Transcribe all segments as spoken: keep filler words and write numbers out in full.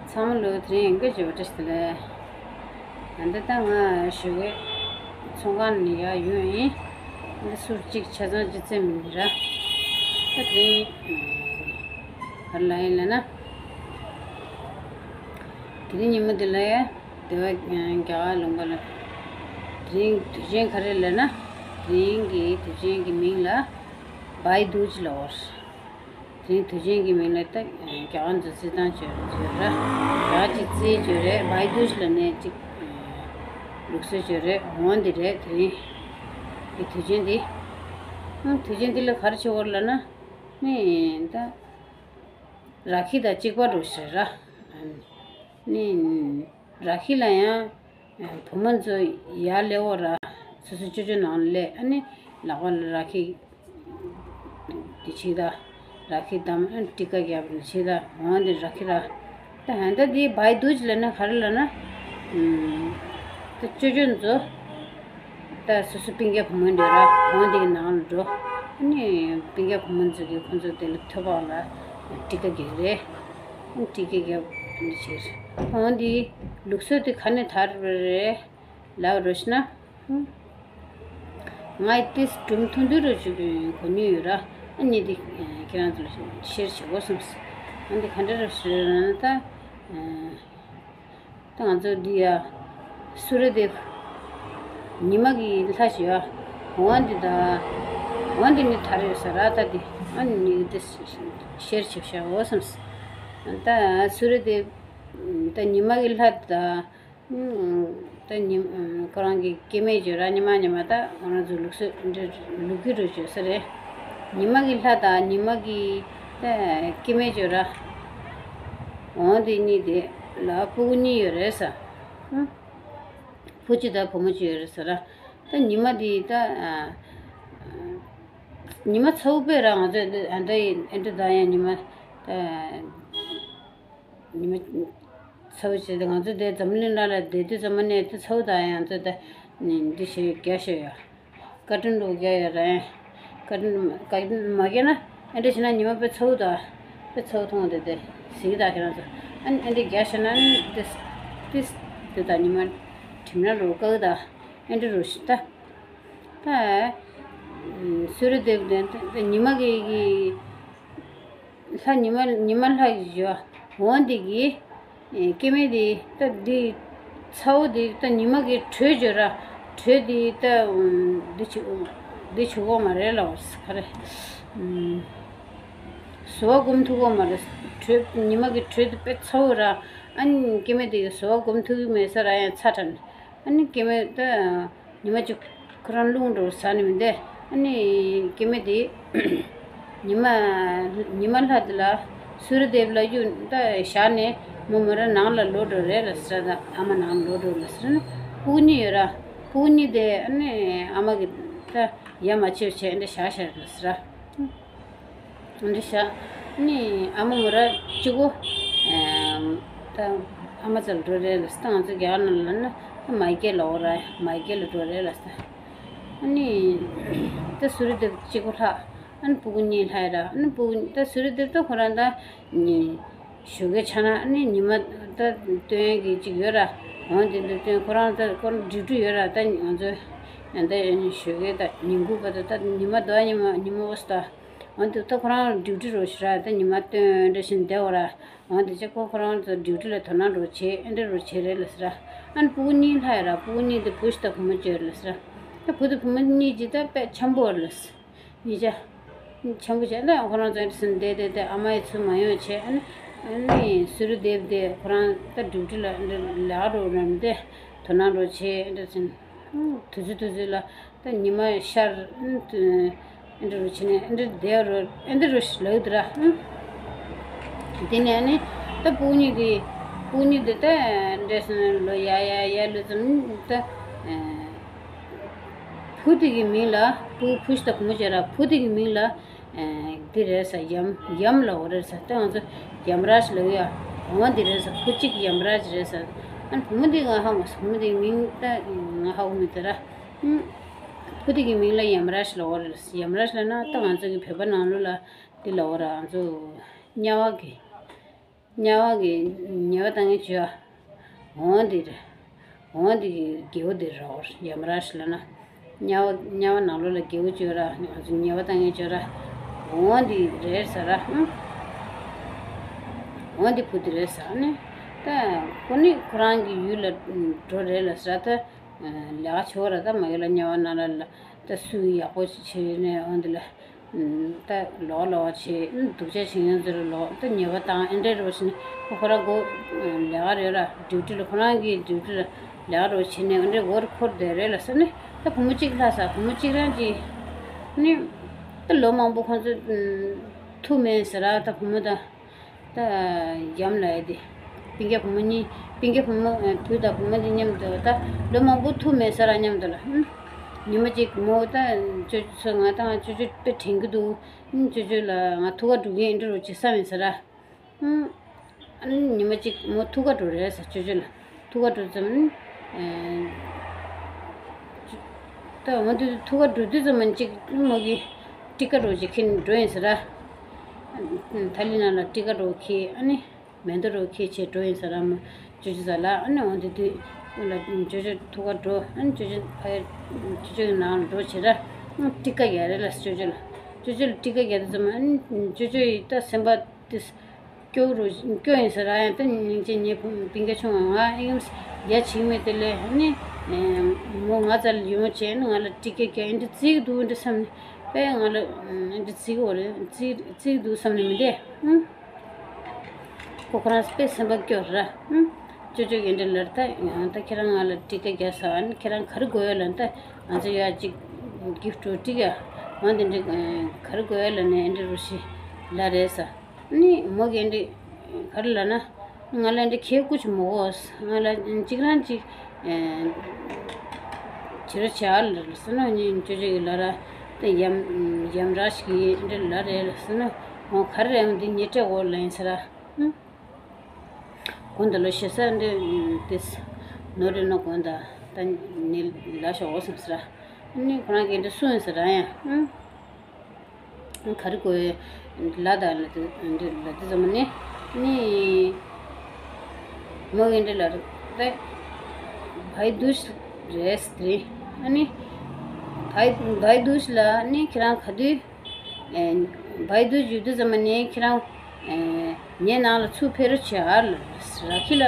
ཚང་མ་ལོ་དེ་རིང་ཡང་བཀྲ་ཤིས་བདེ་ལེགས། ད་ལྟ་ད་ང་ཞོགས་ཀས་ཚོང་ཁང་ནས་ཡར་ཡོང་ཡིན། འདི་ཟུར་གཅིག་ཆ་ཚང་ཅི་ཙམ་མིན་ར། ད་དེ་རིང་ག་རེ་ལབ་ཡིན་ལབ་ན། དེ་རིང་ཉིན་མོ་འདི་ལ་ཡ་སྡེ་བ་རྒྱ་གར་ལུང་པ་ལ། དེ་རིང་དུས་ཆེན་ག་རེ་ལབ་ན། དེ་རིང་གི་དུས་ཆེན་གྱི་མིང་ལ་བའི་དུཇ་ལབ་པ་རེད། དེ་རིང་དུས་ཆེན་གྱི་མིང་ལ་ད་རྒྱ་གར་ཚོ་རྩེད་ཐང་བྱོས་བྱོས་ར། ར་ཅིག་རྩེད་བྱོས་རེད། བའི་དུཇ་ལབ་ནས་ཅིག་ལུགས་སྲོལ་བྱོས་རེད། འོང་འདི་རེད། དེ་རིང་གི་དུས་ཆེན་འདི། ཨང་། དུས་ཆེན་འདི་ལ་ག་རེ་བྱེད་དགོས་ལབ་ན། ནི་ད་ར་ཁི་དང་གཅིག་པ་འགྲོ་ཞེས་ར། ནི་ར་ཁི་ལ་ཡང་བུ་མོ་ཚོ་ཡར་སླེབས་འོ་ར། སོ་སོ་ཅོ་ཅོ་ནང་སླེབས། ཨ་ནི་ལག་པ་ལ་ར་ཁི་འདི་བྱེད་ད། ར་ཁི་བསྡམས། ཨ་ནི་ཊི་ཀ་བརྒྱབ་ནས་བྱེད་ད། འོང་འདི་ར་ཁི་ར། ད་ཧན་ད་འདི་བའི་དུཇ་ལབ་ན་ག་རེ་ལབ་ན། ཨམ། ད་ཅོ་ཅོ་ཚོ། ད་སོ་སོ་སྤུན་ཀྱག་བུ་མོ་འདྲ་ར་འོང་འདི་གི་ནང་ལ་འགྲོ། ཨ་ནི་སྤུན་ཀྱག་བུ་མོ་ཚོ་གིས་ཁོ་ཚོ་དེ་ལ་ཐོད་པ་ལ་ཊི་ཀ་རྒྱག་རེད། ཊི་ཀ་རྒྱག་འདི་བྱེད། འོང་འདི་ལུགས་སྲོལ་དེ་ག་ནས་དར་བ་རེད་ལབ་རོ་ཞེ་ན། ང་ཏིས་སྒྲུང་ཐུང་ཐུང་རུ་ཞིག་གོ་མྱོང་ཡོད་ར། ཨ་ནི་འདི་ཁྱེད་རང་ཚོ་ལ་ཤེར་བྱེད་དགོས་བསམས། ཨ་འདི་ག་འདྲ་རུ་ཞུ་ན་ད། ད་ང་ཚོ་འདི་ཡ་སུ་ར་དེབ་ཉི་མ་གི་ལྷ་ཞིག་ཡ། འོ་འདི་ད། འོ་འདི་ནི་དར་ཡོད་ས་ར། ད་འདི་ཨ་ནི་འདི་ཤེར་བྱེད་བྱའོ་བསམས། ད་སུ་ར་དེབ་ད་ཉི་མ་གི་ལྷ་ད། ད་ཉི་ཁོ་རང་གི་སྐྱེ་དམན་ཅོ་ར། ཉི་མ་ཉི་མ་ད་ང་རང་ཚོ་ལུགས་སྲོལ་འདི་ལུག་གི་རུ་ཅོ་ས་རེད། ཉི་མ་གི་ལྷ་ད་ཉི་མ་གི་ད་སྐྱེ་དམན་ཅོ་ར། འོ་དེ་གཉིས་དེ་ལ་སྤུ་གུ་གཉིས་ཡོད་རེད་ས། ཨ། བུ་གཅིག་དང་བུ་མོ་གཅིག་ཡོད་རེད་ས་ར། ད་ཉི་མ་དེ་ད་ཨ། ཉི་མ་ཚ་བོ་དཔེ་ར། ང་ཚོ་ཨ་འདྲ་ཡིན། ཨ་འདྲ་ད་ཡང་ཉི་མ་ད་ཉི་མ་ཚ་བོ་བྱས་ཏེ་ང་ཚོ་དེ་འཛམ་གླིང་ནང་ལ་བསྡད་དུས་ཙམ་པ་ནས་ད་ཚ་བོ་ད་ཡང་ང་ཚོ་ད་འདི་བྱས་རྒྱག་ཤོག་ཡ། བཀའ་དྲིན་ལུགས་རྒྱག་ཡོད་རེད། བཀའ་དྲིན་བཀའ་དྲིན་མ་རྒྱག་ན། ཨེ་འདྲ་བྱས་ན་ཉི་མ་དཔེ་ཚ་བོ་ད། དཔེ་ཚ་བོ་མཐོང་དེ་དེ་གཟིགས་ད་ཁྱེད་རང་ཚོ། ཨ་ནི་ཨེ་འདྲ་རྒྱག་ཤེས་ན་ནི་དེ་དེ་དེ་ད་ཉི་མ་གྲིམ་ན་རུ་བཀག་ད། ཨེ་འདྲ་རུ་ཤི་ད། ད་སུ་རི་དེབ་དེ་ཉི་མ་གི་གི་ལྷ་ཉི་མ་ཉི་མ་ལྷ་གི་ཞོ་འོང་དེ་གི་སྐྱེ་དམན་དེ་ད་འདི་ཚ་བོ་དེ་ད་ཉི་མ་གི་དྲོད་བརྗོད་ར། དྲོད་དེ་ད་འདི་ཆུ་འདི་ཆུ་གོ་མ་རེད་ལ་ག་རེ། བཟོ་བ་སྒོམ་ཐུབ་གོ་མ་རེད། དྲོད་ཉི་མ་གི་དྲོད་དེ་དཔེ་ཚ་བོ་ར། ཨ་ནི་སྐྱེ་དམན་དེ་གི་བཟོ་བ་སྒོམ་ཐུབ་ཀྱི་མེད་ས་ར་ཡང་ཚ་དྲན། ཨ་ནི་སྐྱེ་དམན་ད། ཉི་མ་གཅིག་ཁོ་རང་རླུང་འགྲོ་ཟ་ནི་མི་འདས། ཨ་ནི་སྐྱེ་དམན་དེ་ཉི་མ་ཉི་མ་ལྷ་དེ་ལ་སུ་རི་དེབ་ལ་གཡུག་ད་བཞག་ནས་མོ་མོ་ར་ནང་ལ་ལོག་འགྲོ་རེད་ལ་ཟེར། ད་ཨ་མ་ནང་ལོག་འགྲོ་ལ་ཟེར་ན་སྤུ་གུ་གཉིས་ཡོད་ར། སྤུ་གུ་གཉིས་དེ་ཨ་ནི་ཨ་མ་གི་ད་ཡ་མ་བྱེད་བྱེད་འདི་བཞག་བཞག་ལ་ཟེར། འདི་བཞག་ནི་ཨ་མ་མོ་ར་གཅིག་པོ་ད་ཨ་མ་ཚ་ལ་འགྲོ་རེད་ལ་ཟེར། ད་ང་ཚོ་རྒྱ་གར་ནང་ལ་ན་མ་སྐྱེས་ལ་འོ་ར་མ་སྐྱེས་ལ་འགྲོ་རེད་ལ་ཟེར། ཨ་ནི་ད་སུ་རི་དེབ་གཅིག་པོ་ལྷག་ཨ་ནི་སྤུ་གུ་གཉིས་ལྷག་ཡ་ར། ཨ་ནི་སྤུ་གུ་ད་སུ་རི་དེབ་ད་ཁོ་རང་ད་ནི་ཞོགས་ཀས་ཆགས་ན་ཨ་ནི་ཉི་མ་ད་སྟོན་གི་གཅིག་ཡོད་ར། འོང་དེ་འདྲ་སྟོན་ཁོ་རང་ད་ཁོ་རང་ཌིའུ་ཊི་ཡོད་ར། ད་ང་ཚོ་ཡང་ད་ཞོགས་ཀས་ད་ཉིན་གུང་བར་དུ་ད་ཉི་མ་ཟླ་བ་ཉི་མ་ཉི་མ་འོ་ས་ད། འོན་ཏེ་ད་ཁོ་རང་ཌིའུ་ཊི་རོ་ཞིག་ར། ད་ཉི་མ་སྟོན་འདྲ་བཞིན་བསྡད་འོ་ར། འོན་ཏེ་ཅེ་ཁོ་ཁོ་རང་ཚོ་ཌིའུ་ཊི་ལ་དོ་སྣང་རོ་བྱེད། ཨེ་འདྲ་རོ་བྱེད་རེད་ལ་ཟེར་ར། ཨན་སྤུ་གུ་གཉིས་ལྷག་ཡོད་ར། སྤུ་གུ་གཉིས་དེ་བུ་ཞིག་དང་བུ་མོ་བཅས་རེད་ལ་ཟེར་ར། ད་བུ་དང་བུ་མོ་གཉིས་ཀྱི་ད་དཔེ་འཆམ་པོ་རེད་ལ་ཟེར། གཉིས་ཆ་འཆམ་པོ་བྱས། ད་ཁོ་རང་ཚོ་ཨེ་འདྲ་བསྡད་བསྡད་དེ་ཨ་མ་ཡི་ཚུར་མ་ཡོང་བྱས། ཨ་ནི་ཨ་ནི་སུ་རི་དེབ་དེ་ཁོ་རང་ད་ཌིའུ་ཊི་ལ་ཨེ་འདྲ་ལག་རོ་རམ་དེ་དོ་སྣང་རོ་བྱེད། ཨེ་འདྲ་ཟེར། དུས་ཚོད་དུས་ཚོད་ལ་ད་ཉི་མ་ཤར། ཨེ་འདྲ་རུ་བྱས་ནས་ཨེ་འདྲ་བསྡད་རོ། ཨེ་འདྲ་རུ་ལག་དེ་ར། དེ་ནས་ཨ་ནི་ད་སྤུ་གུ་གཉིས་དེ་སྤུ་གུ་གཉིས་དེ་ད་འདྲ་སོང་ལོ་ཡ་ཡ་ཡ་ལོ་ཙམ་ད་བུ་དེ་གི་མིང་ལ་བུ་བུ་ཞིག་དང་བུ་མོ་བྱས་ར། བུ་དེ་གི་མིང་ལ་དེ་རེད་ས། ཡམ་ཡམ་ལ་འོ་རེད་ས། ད་ང་ཚོ་ཡམ་ར་ཞིག་ལ་ཡ་འོ་དེ་རེད་ས། བུ་གཅིག་ཡམ་ར་ཞིག་རེད་ས། ཨ་ནི་བུ་མོ་དེ་ང་ཧ་མ་སོང་། བུ་མོ་དེ་གི་མིང་ད་ང་ཧ་གོ་མི་དེ་ར། ཨུམ། བུ་དེ་གི་མིང་ལ་ཡམ་རཱཇ་ལབ་པ་རེད། ཡམ་རཱཇ་ལབ་ན་ད་ང་ཚོ་གི་བོད་པ་ནང་ལོགས་ལ་འདི་ལབ་པ་ར། ང་ཚོ་དམྱལ་བ་གི་ དམྱལ་བ་གི་ཉེས་པ་བཏང་མཁན་བྱོས་ཨ། འོ་འདི་རེད། འོ་འདི་གི་རྒྱལ་པོ་འདི་རེད། ཡ་མ་ར་ཤི་ལབ་ན། དམྱལ་བ་དམྱལ་བ་ནང་ལོགས་ལ་རྒྱལ་པོ་བྱོས་ར། ང་ཚོ་ཉེས་པ་བཏང་མཁན་བྱོས་ར། འོ་འདི་རེད་ཟེར་ར། ཨང་། འོ་འདི་བུ་འདི་རེད་ཟེར་ནས། ད་ཁོ་ནི་ཁོ་རང་གི་ཡུལ་ལ་འགྲོ་རེད་ལ་ཟེར། ད་ལས་ཀ་བྱེད་ར། ད་མ་གི་ལ་དམྱལ་བ་ནང་ལ་ལ་ད་སུས་ཡག་པོ་བྱས་ནས་འོ་འདི་ལ། ད་ལོག་ལོག་བྱེད། སྡུག་ཅག་བྱེད་མཁན་ཚོ་ལ་ལོག་ད་ཉེས་པ་བཏང་། ཨེ་འདྲ་རོ་ཞིག་ནི་ཁོ་ཁོ་རང་གོ་ལས་ཀ་རེད་ར། ཌིའུ་ཊི་ལ་ཁོ་རང་གི་ཌིའུ་ཊི་ལ་ལས་ཀ་རོ་བྱེད་ནས་ཨེ་འདྲ་འོར་འཁོར་བསྡད་རེད་ལ་ཟེར་ནས། ད་བུ་མོ་གཅིག་ལྷག་ས། བུ་མོ་གཅིག་རང་གི་ནི་ད་ལོ་མང་པོ་ཁོང་ཚོ་ཐུག་མེད་ཟེར་ར། ད་བུ་མོ་ད་ད་ཡམ་ལ་ཡ་དེ། སྤུན་ཀྱག་བུ་མོ་གཉིས། སྤུན་ཀྱག་བུ་མོ་ཨ་བུ་དང་བུ་མོ་དེ་མཉམ་དུ་ད་ལོ་མང་པོ་ཐུག་མེད་ས་ར། མཉམ་དུ་ལ་ཨུམ། ཉི་མ་གཅིག་མོ་ད་ཅོ་ཅོ་ཚོ་ང་དང་ཅོ་ཅོ་དཔེ་དྲན་གྱི་འདུག་ཨུམ། ཅོ་ཅོ་ལ་ང་ཐུག་ག་འགྲོ་གི་ཨེ་འདྲ་རོ་བྱེད་ས་མེད་ས་ར། ཨུམ། ཨ་ནི་ཉི་མ་གཅིག་མོ་ཐུག་ག་འགྲོ་རེད་ཟེར། ཅོ་ཅོ་ལ་ཐུག་ག་འགྲོ་ཙམ་ཨ། ད་འོ་དེ་ཐུག་ག་འགྲོ་དུས་ཙམ་མ་གཅིག་མོ་གི་ཊི་ཀ་རོ་ཅིག་ཁྱེར་འགྲོ་ཡིན་ཟེར་ར། ཐ་ལི་ནང་ལ་ཊི་ཀ་རོ་ཁྱེར། ཨ་ནི་མེ་མདའ་རོ་ཁྱེར་བྱས་འགྲོ་ཡིན་ཟེར་ར། མོ་ཅོ་ཅོ་ཟ་ལ། ཨ་ནི་འོ་དེ་དུས་ལ་ཅོ་ཅོ་ཐུག་ག་འགྲོ། ཨ་ནི་ཅོ་ཅོ་ཕ་ཡ་ཅོ་ཅོ་ཡི་ནང་ལ་འགྲོ་བྱེད་ར། ཊི་ཀ་རྒྱག་རེད་ལ་ཅོ་ཅོ་ལ། ཅོ་ཅོ་ལ་ཊི་ཀ་རྒྱག་དུས་ཙམ་མ་ཨ་ནི་ཅོ་ཅོ་ཡི་ད་སེམས་པ་དེ་སྐྱོ་རུ་སྐྱོ་ཡིན་ཟེར་ར། ཡང་ད་སྙིང་རྗེ། ངའི་བུ་སྤུན་ཀྱག་ཆུང་བ་ང་ཨེ་ཡིན་ཡ་བྱེད་མེད། དེ་ལས་ཨ་ནི་མོ་ང་རྩ་ལ་ཡོང་བྱས་ནི་ང་ལ་ཊི་ཀ་རྒྱག་ཨེ་འདྲ་བརྩི་གི་འདུག་འདྲ་བསམ་ནས། པས་ང་ལ་ཨེ་འདྲ་བརྩི་གི་འོ་རེད། བརྩི་བརྩི་གི་འདུག་བསམ་ནས་མི་བསྡད། ཨུམ། ཁོ་ཁོ་རང་དཔེ་སེམས་པ་སྐྱོ་ར། ཨུམ། ཅོ་ཅོ་གིས་འདྲ་ལབ། ད་ད་ཁྱེད་རང་ང་ལ་ཊི་ཀ་རྒྱག་ས། ཨ་ནི་ཁྱེད་རང་ག་རེ་དགོས་ཡོད་ལབ། ད་ང་ཚོ་ཡ་གཅིག་གིཕ་ཊི་འགྲོ་ཊི་ཀ་ཡ་འོ་དེ་འདྲ་ག་རེ་དགོས་ཡོད་ལབ་ནས་འདྲ་རུ་ཞིག་ལབ་རེད་ས། ཨ་ནི་མོ་གིས་འདྲ་ག་རེ་ལབ་ན། ང་ལ་འདྲ་ཁྱེད་སྐུ་ཅིག་མོ་གོ། ང་ལ་གཅིག་རང་གཅིག་བྱེད་རོགས་བྱ་ལབ་ཟེར་ན། ཨ་ནི་ཅོ་ཅོ་གིས་ལབ་ར། ད་ཡམ་ཡམ་ར་ཞིག་གིས་འདྲ་ལབ་རེད་ལབ་ཟེར་ན། འོ་ག་རེ་རེད། འོ་འདི་ངས་སྤྲད་དགོས་ལབ་ཡིན་ཟེར་ར། ཨུ། དགོང་དག་ལ་ཞེ་ས་འདི་དེ་ནོར་རེ་ནོ། དགོང་དག་ད་ནི་ལ་ཤོག་འོ་བསམ་ཟེར། ཨ་ནི་ཁོ་རང་གིས་འདི་སུ་ཡིན་ཟེར་ར་ཡང་། ཨུ། ག་རེ་དགོས་ལ་ད་ལ་དེ་འདི་ལ་དེ་ཙམ་ནི་ནི་མོ་གིས་འདི་ལ་རེད། བའི་དུ་ཤི་རེད་དེ། ཨ་ནི་བའི་བའི་དུ་ཤི་ལ་ནི་ཁྱེད་རང་ག་དུས། བའི་དུ་ཡོད་དུས་ཙམ་ནས་ཁྱེད་རང་ངའི་ནང་ལ་ཚུར་ཕེབས་རོགས་བྱེད་ཨ། ར་ཁི་ལ་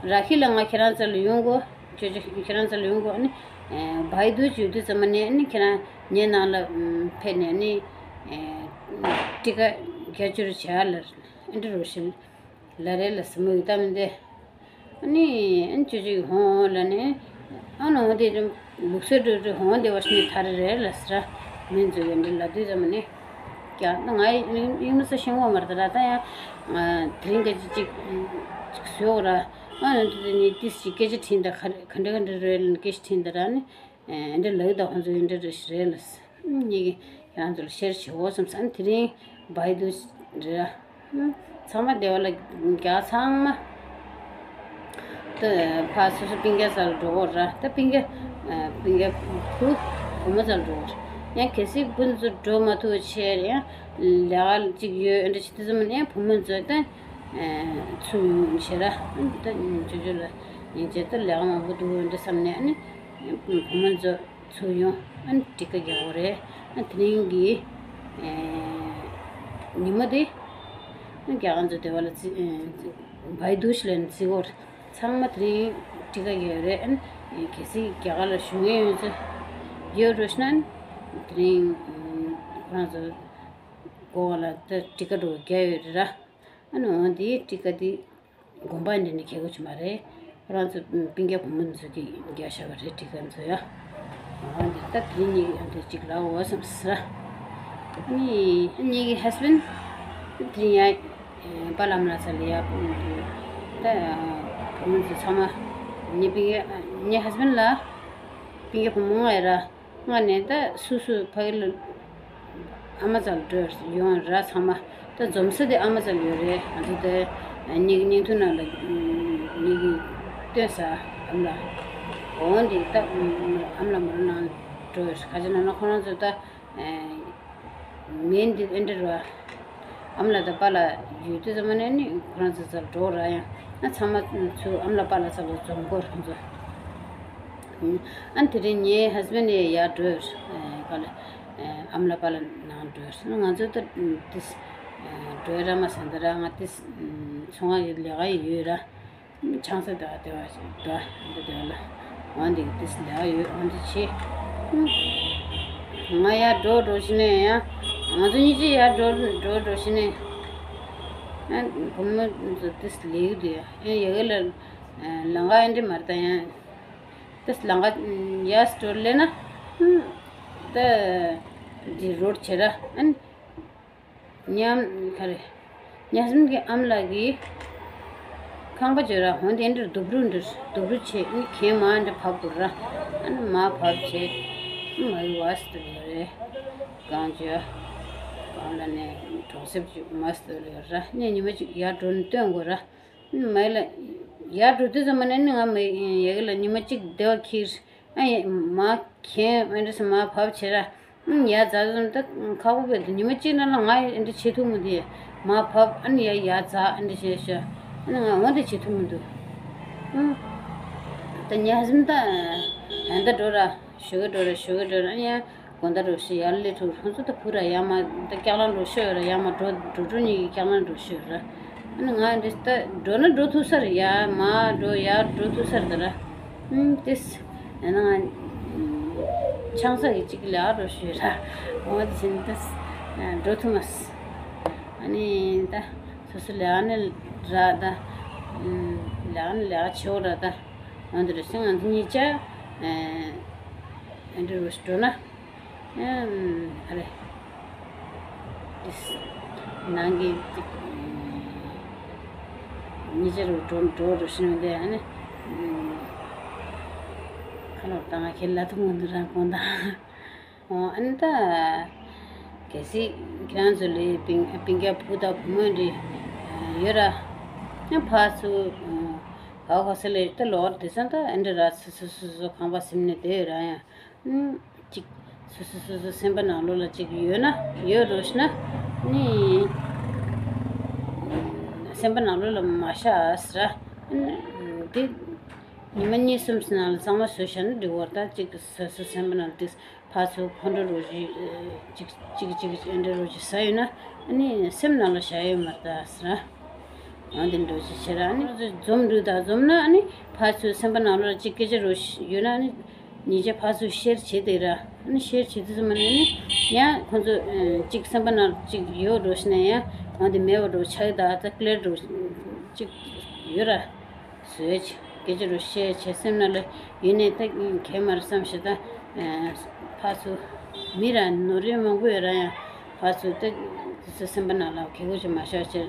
ར་ཁི་ལ་ང་ཁྱེད་རང་རྩ་ལ་ཡོང་གོ། ཅོ་ཅོ་ཁྱེད་རང་རྩ་ལ་ཡོང་གོ། ཨ་ནི་བའི་དུ་ཡོད་དུས་ཙམ་ནས་ཨ་ནི་ཁྱེད་རང་ངའི་ནང་ལ་ཕེབས་ནས་ཨ་ནི་ཊི་ཀ་རྒྱག་བཅུག་རོགས་བྱེད་ཨ། ལ་ཨེ་འདྲ་རོ་ཞིག་ལབ་རེད་ལ་ཟེར། མོ་ཡི་ད་མི་འདི། ཨ་ནི་ཨ་ནི་ཅོ་ཅོ་ཡིས་ཧོང་ཧོང་ལབ་ནས། ཨ་ནི་འོ་དེ་ལུགས་སྲོལ་འགྲོ་འགྲོ་ཧོང་དེ་བ་ཞིག་ནས་ཐར་རེད་ལ་ཟེར། མི་ཚོ་གིས་འདི་ལབ་དུས་ཙམ་ནས་ཀྱང་ང་ཡིན་མིན་ས་ཤེས་ངོ་མ་རེད་ད་ར། ད་ཡང་དེ་རིང་སྐད་ཆ་གཅིག་གཅིག་བཟོས་འོ་ར། ཨ་ནི་དེ་ནས་ཏིས་ཅིག་སྐད་ཆ་དྲིས་ད། ག་རེ་ག་འདྲ་ག་འདྲ་རེད་ལབ་ནས་སྐད་ཆ་དྲིས་ད་ར་ནི། ཨེ་འདྲ་ལབ་ད་ཁོང་ཚོ་ཡིན་འདྲ་འདྲ་ཞིག་རེད་ལ། ངེད་ཀྱིས་ཁྱེད་རང་ཚོ་ལ་ཤེར་བྱེད་འོ་བསམ་ས། ཨ་ནི་དེ་རིང་བའི་དུ་རེད་ར། ཚང་མ་སྡེ་བ་ལ་རྒྱ་ཚང་མ་ད་ཕ་སོ་སོ་སྤུན་ཀྱག་རྩ་ལ་འགྲོ་འོ་ར། ད་སྤུན་ཀྱག་སྤུན་ཀྱག་བུ་བུ་མོ་རྩ་ལ་འགྲོ་འོ་ར། ཡང་གལ་སྲིད་བུ་ཚོ་འགྲོ་མ་ཐུབ་བྱས་ཡང་ལས་ཀ་ཅིག་ཡོད་འདྲ་བྱེད་དུས་ཙམ་ནས་ཡང་བུ་མོ་ཚོ་ད་ཚུར་ཡོང་བྱེད་ར། ད་ཅོ་ཅོ་ལ་ཡིན་བྱས་ད་ལས་ཀ་མང་པོ་འདུག་འདྲ་བསམ་ནས་ཨ་ནི་བུ་མོ་ཚོ་ཚུར་ཡོང་། ཨ་ནི་ཊི་ཀ་རྒྱག་དགོས་རེད། ཨ་དེ་རིང་གི་ཨེ་ཉི་མ་དེ་ཨ་རྒྱ་གར་ཚོ་སྡེ་བ་ལ་བརྩི་ཨེ་བའི་དུ་ཤི་ལབ་ནས་བརྩི་དགོས་རེད། ཚང་མ་དེ་རིང་ཊི་ཀ་རྒྱག་རེད། ཨ་ནི་གལ་སྲིད་རྒྱ་གར་ལ་བཞུགས་མཁན་ཡོད་ཚོ་ཡོད་རོགས་ཞེ་ན། ཨ་ནི་དེ་རིང་ཁོ་རང་ཚོ་མགོ་ལ་ད་ཊི་ཀ་འགྲོ་རྒྱག་ཡོད་རེད་ར། ཨ་ནི་འོ་དེའི་ཊི་ཀ་དེ་དགོན་པ་འདི་ནས་ཁྱེར་དགོས་ཀྱི་མ་རེད། ཁོ་རང་ཚོ་སྤུན་ཀྱག་བུ་མོ་ཚོ་གིས་རྒྱག་བཞག་པ་རེད། ཊི་ཀ་ཚོ་ཡ། འོ་འདི་ད་དེ་གཉིས་ཀྱི་འདི་གཅིག་ལབ་འོ་བསམ་ས། ཨ་ནི་ངེད་ཀྱི་ཧས་བྷེན་ཌི་དེ་རིང་ཡ་པཱ་ལགས་ཨ་མ་ལགས་རྩ་ལ་ཡ། ད་བུ་མོ་ཚོ་ཚང་མ་ངའི་སྤུན་ཀྱག་ངའི་ཧས་བྷེན་ཌི་ལ་སྤུན་ཀྱག་བུ་མོ་ལྔ་ཡོད་ར། ལྔ་ནས་ད་སུ་སུ་ཕ་གི་ལ་ཨ་མ་རྩ་ལ་འགྲོ་ཡོང་ར། ཚང་མ་ད་འཛོམས་ས་དེ་ཨ་མ་རྩ་ལ་ཡོད་རེད། ང་ཚོ་དེ་ངེད་ཀྱི་བརྙན་ཐུང་ནང་ལ་ངེད་ཀྱིས་སྟོན་ས་ཨ་མ་ལགས། འོ་འདི་ད་ཨ་མ་ལགས་མོ་རང་ནང་འགྲོ་ཡོད་རེད། ག་ཅི་ལབ་ན་ཁོ་རང་ཚོ་ད་མེ་འདི་ཨེ་འདྲ་རེད་བ། ཨ་མ་ལགས་དང་པཱ་ལགས་ཡོད་དུས་ཙམ་པ་ནས་ནི་ཁོ་རང་ཚོ་ཚོར་འགྲོ་ར་ཡང་ཨ་ཚང་མ་ཚུར་ཨ་མ་ལགས་པཱ་ལགས་ཚོ་ལ་འཛོམས་སྐོར་ཁོང་ཚོ། ཨ་ནི་དེ་རིང་ངའི་ཧས་བྷེན་ནི་ཡར་འགྲོ་ཡོད་རེད། ག་ལ་ཨ་མ་ལགས་པཱ་ལགས་ནང་འགྲོ་ཡོད་རེད། ང་ཚོ་ད་ཏིས་འགྲོ་ཡ་ར་མ་ཟ་འདི་ར་ང་ཏིས་ཚོང་ཁང་གི་ལས་ཀ་ཡོད་ར། ཆང་ས་དང་དེ་བ་ཞིག་འདྲ་འདི་དེ་བ་ལ་འོན་ཏེ་ཏིས་ལས་ཀ་ཡོད་འོན་ཏེ་ཆེ། ང་ཡར་འགྲོ་འགྲོ་ཤི་ནས་ཡང་ང་ཚོ་གཉིས་ཀྱིས་ཡར་འགྲོ་འགྲོ་འགྲོ་ཤི་ནས་ཨ་བུ་མོ་ཚོ་ཏིས་ལས་ཀ་དུ་ཡ་ཡ་ཡ་ག་ལ་ལང་ཀ་ཨེ་འདྲི་མར་ད་ཡང་། ཏིས་ལང་ཀ་ཡ་སི་འགྲོ་ལས་ན་ད་འདི་རོར་བྱེད་ར་ཨན། ཉམ་ག་རེ། ཉ་སེམས་ཀྱི་ཨམ་ལགས་ཀྱིས་ཁང་པ་བརྗོད་ར་འོན་ཏེ་འདིར་སྡུག་རུ་འདིར་སྡུག་རུ་བྱེད་ཨ་ནི་གན་མ་འདྲ་བབས་དགོས་ར། ཨ་ནི་མ་བབས་བྱེད་ཨ་ནི་མ་ཡི་བ་སི་དུ་ཡོད་རེད། གང་བྱོས་གང་ལ་ནས་གྲོང་གསེབ་ཅིག་མ་སི་དུ་ཡོད་ར་ཨ་ནི་ཉི་མ་ཅིག་ཡར་འགྲོ་ནས་སྟོན་དགོས་ར། ཨ་ནི་མ་ཡི་ལ་ཡར་འགྲོ་དུས་ཙམ་པ་ནས་ཨ་ནི་ང་མ་ཡི་ཡ་གི་ལ་ཉི་མ་གཅིག་བདེ་བ་ཁྱེར། ཨ་ཡེ་མ་གན་ཨེ་འདྲ་སེ་མ་བབས་བྱེད་ར། ཨ་ཡ་ཛ་ཙམ་ད་ཁག་པོ་བས་འདུག་ཉི་མ་གཅིག་ནང་ལ་ང་ཨེ་འདྲ་བྱེད་ཐུབ་མི་འདུག་མ་བབས་ཨ་ནི་ཡ་ཡ་ཛ་ཨེ་འདྲ་བྱེད་ཤ། ཨ་ནི་ང་འོ་འདྲ་བྱེད་ཐུབ་མི་འདུག་ཨ་ད་ཉ་ཟིམ་ད་ཨ་ད་འགྲོ་ར་ཞུ་གི་འགྲོ་ར་ཞུ་གི་འགྲོ་ར་ཨ་ཡ་དགོང་དག་འགྲོ་ཤི་ཡར་ལས་ཐུག་ཁོང་ཚོ་ད་བུ་ར་ཡ་མ་ད་སྐྱག་ལང་འགྲོ་ཤོད་ར་ཡ་མ་འགྲོ་འགྲོ་འགྲོ་གཉིས་ཀྱི་སྐྱག་ལང་འགྲོ་ཤོད་ར། ཨ་ནི་ང་འདི་ལྟ་འགྲོ་ན་འགྲོ་ཐུབ་ས་རེད་ཡ་མ་འགྲོ་ཡ་འགྲོ་ཐུབ་ས་རེད་ད་ར། ཨུམ་ཏིས། ཨ་ནི་ང་ཆང་ས་གི་གཅིག་ལས་ཨ་འགྲོ་ཤོད་ར། འོ་དེ་བཞིན་ཏིས། འགྲོ་ཐུབ་མ་སི། ཨ་ནི་ད་སོ་སོ་ལས་ཨ་ནི་ར་ད། ལས་ཨ་ནི་ལས་ཨ་ཆེ་བོ་ར་ད། འོ་འདི་རེད་ཤི་ང་ཚོ་གཉིས་ཆ། ཨ་འདི་རུ་འགྲོ་ན། ཨ་རེ། ནང་གི་གཉིས་ཆ་རུ་འགྲོ་འགྲོ་རུ་ཤི་ནས་ཨ་ནི། ཁ་ལོ་བཏང་ང་ཁྱེད་ལ་ཐུག་མི་འདུག་རང་དགོངས་དག་ཨ་ནི་ད། གལ་སྲིད་ཁྱེད་རང་ཚོ་ལས་སྤུན་སྤུན་ཀྱག་བུ་དང་བུ་མོ་འདི་ཡོད་ར། ཡང་ཕར་ཚུར་ག་ག་ས་ལས་ད་ལོག་དེ་སང་ད་ཨ་འདྲ་ར་སོ་སོ་སོ་སོ་ཁང་པ་ཟིན་ནས་བསྡད་ཡོད་ར་ཡང་། ཅིག་སོ་སོ་སོ་སོ་སེམས་པ་ནང་ལོགས་ལ་ཅིག་ཡོད་ན་ཡོད་རོ་ཤི་ན་ནི། སེམས་པ་ནང་ལོགས་ལ་མ་བཞག་ཟེར་ར། དེ་ཉི་མ་གཉིས་གསུམ་ནང་ལ་གཙང་མ་བཟོས་བཞག་ན་འགྲིག་བར་ད་ཅིག་སོ་སོ་སེམས་པ་ནང་དེ། ཕར་ཚུར་ཕོ་འགྲོ་རོ་ཞིག་ཅིག་ཅིག་ཅིག་ཅིག་འདྲ་རོ་ཞིག་ཟ་ཡོད་ན་ཨ་ནི་སེམས་ནང་ལ་བཞག་ཡོད་མ་རེད་ད་ཟེར། འོ་འདི་འགྲོ་ཞིག་བྱེད་ར་ཨ་ནི་འཛོམས་འདུག་ད་འཛོམས་ན་ཨ་ནི་ཕར་ཚུར་སེམས་པ་ནང་ལ་ཅིག་སྐད་ཆ་རོ་ཞིག་ཡོད་ན་ཨ་ནི་ཉིས་ཆ་ཕར་ཚུར་ཤེར་བྱེད་དེ་ར་ཨ་ནི་ཤེར་བྱེད་དུས་ཙམ་པ་ནས་ཨ་ནི་ཡང་ཁོང་ཚོ་ཅིག་སེམས་པ་ནང་ཅིག་ཡོད་རོ་ཞིག་ན་ཡང་འོ་འདི་མེད་པ་རོ་ཆགས་ད་ད་ཀླད་རོ་ཅིག་ཡོད་ར། བཟོས་ཆེ་སྐད་ཆ་རུ་བཤད་ཆེ་སེམས་ནང་ལ་ཡིན་ནས་ད་གལ་མར་བསམ་ཞེ་ད། ཕར་ཚུར་མི་ར་ནོར་རིན་མང་པོ་ཡོད་ར་ཡང་ཕར་ཚུར་ད་དེ་ཚོ་སེམས་པ་ནང་ལ་གལ་གོ་ཆེ་མ་བཞག་ཆེ་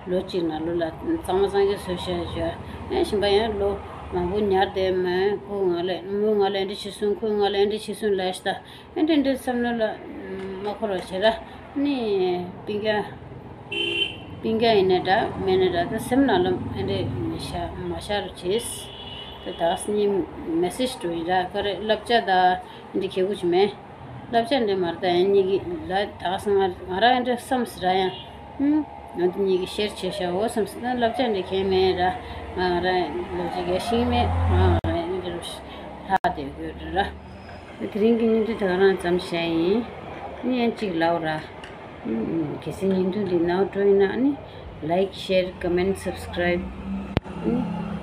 ལོ་གཅིག་ནང་ལོ་ལ་གཙང་མ་གཙང་རྐྱང་བཟོས་བཤད་བྱོས་ཡང་གཞན་པ་ཡང་ལོ་མང་པོ་ཉར་བསྡད་མ་ཁོ་ང་ལ་མོ་ང་ལ་འདི་བྱེད་སོང་ཁོ་ང་ལ་འདི་བྱེད་སོང་ལ་ཞེ་ད། ཨེ་འདྲ་འདྲ་བསམ་བློ་ལ་མ་འཁོར་བ་བྱེད་ར། ནི་སྤུན་ཀྱག་སྤུན་ཀྱག་ཡིན་ན་འདྲ་མེད་ན་འདྲ་ད་སེམས་ནང་ལ་ཨེ་འདྲ་མི་བཞག་མ་བཞག་རུ་བྱེད། ད་ད་ག་སེ་ནི་མེ་སེ་ཇི་འགྲོ་ཡིན་ར་ག་རེ་བསླབ་བྱ་ད་ཨེ་འདྲ་གལ་པོ་ཅིག་མེད། བསླབ་བྱ་འདྲ་མ་རེད་ད་ཡིན་གཉིས་ཀྱི་ལ་ད་ག་སེ་ང་ང་ར་ཨེ་འདྲ་བསམ་སི་ར་ཡང་ཨུམ་ང་འདི་གཉིས་ཀྱི་ཤེར་བྱེད་བཞག་འོ་བསམ་སི་ད་བསླབ་བྱ་འདྲ་གལ་མེད་ར་ང་ང་ར་ལོ་ཅིག་ག་ཤིང་མེད་ང་ང་ར་ཨེ་འདྲ་རུ་ལྷག་བསྡད་དགོས་རེད་ར། དེ་རིང་གི་བརྙན་ཐུང་དེ་ག་རང་ཙམ་བཤད་ཡིན། ཨ་ནི་ཡང་གཅིག་ལབ་ར། ཨ་ནི་གལ་སྲིད་བརྙན་ཐུང་འདི་ནང་སྤྲོ་ཡིན་ན་ཨ་ནི་like, share, comment, subscribe ཨ་ནི་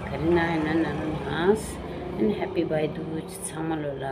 ག་རེ་གནང་ཡིན་ན་གནང་རོགས་གནང་། ཨ་ནི་Happy Bhai Dooj ཚང་མ་ལོ་ལ།